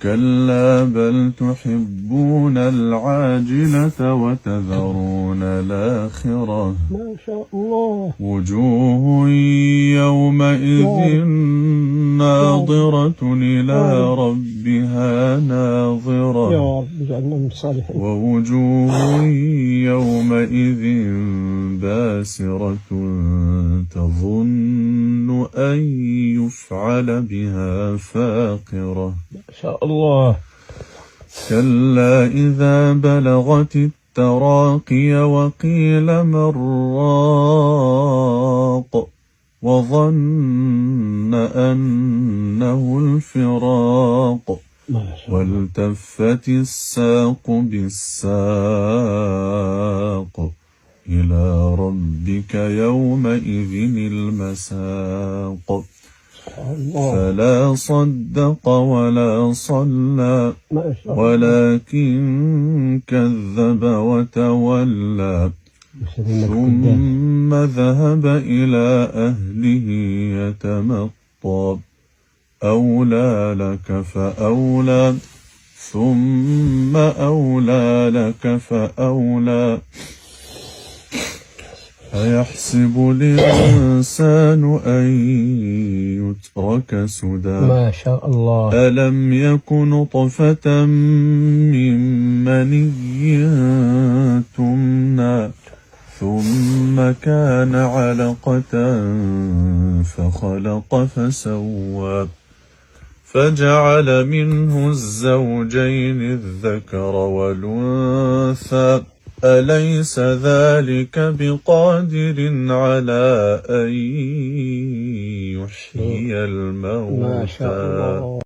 كلا بل تحبون العاجلة وتذرون الآخرة ما شاء الله. وجوه يومئذ ناظرة إلى ربها ناظرة يا رب اجعلنا من الصالحين. ووجوه يومئذ باسرة تظن أن يفعل بها فاقرة. ما شاء الله. كلا إذا بلغت التراقي وقيل من راق وظن أنه الفراق والتفت الساق بالساق إلى ربك يومئذ المساق. فلا صدق ولا صلى ولكن كذب وتولى ثم ذهب إلى أهله يتمطى. أولى لك فأولى ثم أولى لك فأولى. أيحسب الإنسان أن يترك سدى. ما شاء الله. ألم يك نطفة من مني تمنى ثم كان علقة فخلق فسوى فجعل منه الزوجين الذكر والأنثى. أليس ذلك بقادر على أن يحيي الموتى.